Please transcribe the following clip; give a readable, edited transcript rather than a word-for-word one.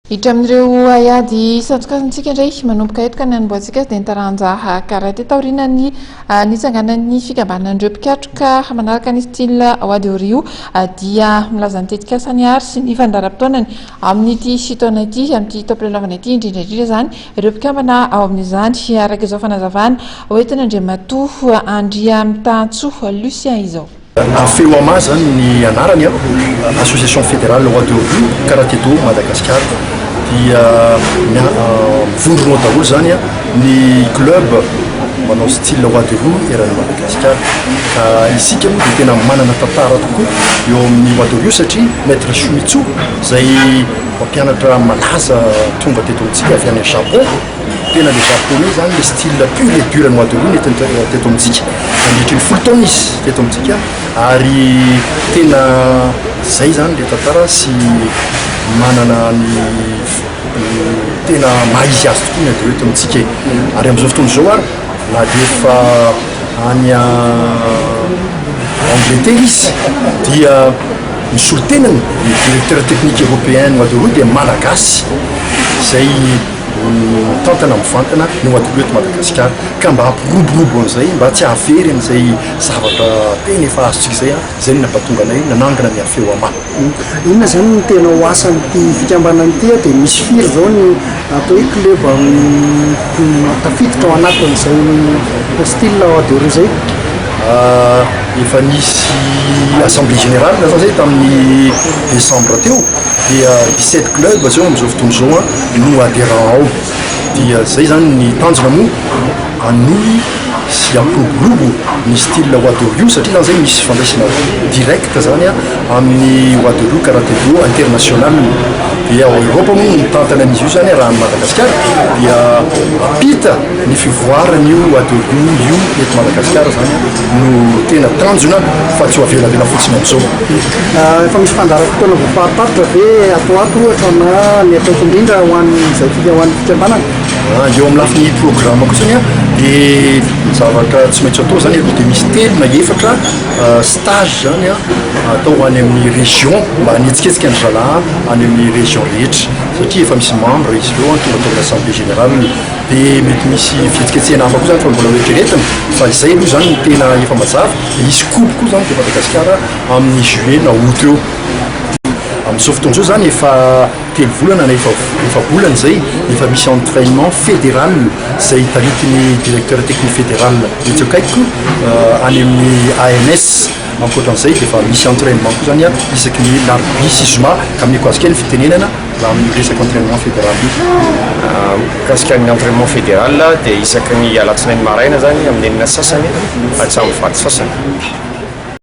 Hiditra amin'ireo haiady isan-tsokajintsika indray manomboka eto ka ny hanombohantsika azy dia ny taranja karate taorian'ny nitsanganan'ny fikambanan'ireo mpikatroka manaraka ny style Wado Ryu dia milaza ny tetikasany ary sy ny fandaharam-potoanany amin'ity taona ity amin'ity taom-pilalaovana ity indrindra indrindra izany ireo mpikambana ao amin'izany araka izao fanazavana hoentin'Andriamatoa Andriamitansoa Lucien izao. AFEOAMA zany ny anarany a, Association Fédérale Wado Ryu Karaté Do Madagascar, dia mivondrona ao daholo zany a ny club manao style Wado Ryu eran'i Madagasikara. Ka isika moa dia tena manana tantara tokoa eo amin'ny Wado Ryu satria Maître Shunitsu zay mpampianatra malaza tonga teto amintsika avy any Japon, Tena le japonais zany le style pur et dur noix de riz nentiny teto amintsika nandritry ny 10 taona izy teto amintsika ary tena zay zany le tantara sy manana ny tena maha izy azy tokoa ny ady eto amintsika e. Ary amin'izao fotoana izao ary na dia efa any Angleterre izy dia ny solontenany ny directeur technique européen noix de riz dia malagasy izay mitantana mivantana ny Wado eto Madagasikara ka mba hampiroborobo an'izay mba tsy hahavery an'izay zavatra tena efa azontsika izay an, izay no nampatonga anay nanangana ny Afeoama. Inona izany no tena ho asan'ity fikambanana ity dia misy firy izao ny atao hoe club tafiditra ao anatin'izay style Wado izay? Efa nisy assemblée générale natao izay tamin'ny décembre teo dia 17 club zao amin'izao fotoana izao no adhérent ao dia zay zany ny tanjona moa hanohy sy hampiroborobo ny style Wado Ryu satria zany zay misy fandraisana direct zany amin'ny Wado Ryu Karate Do international dia ao Europe moa no mitantana an'izy io zany raha any Madagasikara dia ampita ny fivoaran'io Wado Ryu io eto Madagasikara zany no tena tanjona fa tsy ho avelavela fotsiny amin'izao. Efa misy fandaharam-potoana voafariparitra ve ato ho ato ohatra na ny akaiky indrindra ho an'izay ho an'ny fikambanana? Eo amin'ny lafiny programme kosa anie dia ny zavatra tsy maintsy atao zany aloha dia misy telo na efatra stage zany atao any amin'ny région mba hanetsiketsika an-dry zalahy any amin'ny région rehetra satria efa misy membre izy ireo tonga tao amin'ny assemblée générale. Dia mety misy fihetsiketsehana hafa koa zany fa mbola ho eritreretina fa izay aloha zany no tena efa mazava. Dia hisy coupe koa zany eto Madagasikara amin'ny juillet na août eo. Amin'izao fotoana izao zany efa telo volana na efa efa-bolana izay efa misy entrainement fédéral izay taritin'ny directeur technique fédéral etsy akaikiko any amin'ny ANS. Ankoatran'izay dia efa misy entrainement koa zany isaky ny larobia sy zoma ka ameko azy kely ny fitenenana. Raha amin'ny resaka entrainement fédéral io. Mikasika ny entrainement fédéral dia isaky ny alatsinainy maraina zany amin'ny enina sasany hatramin'ny valo sasany.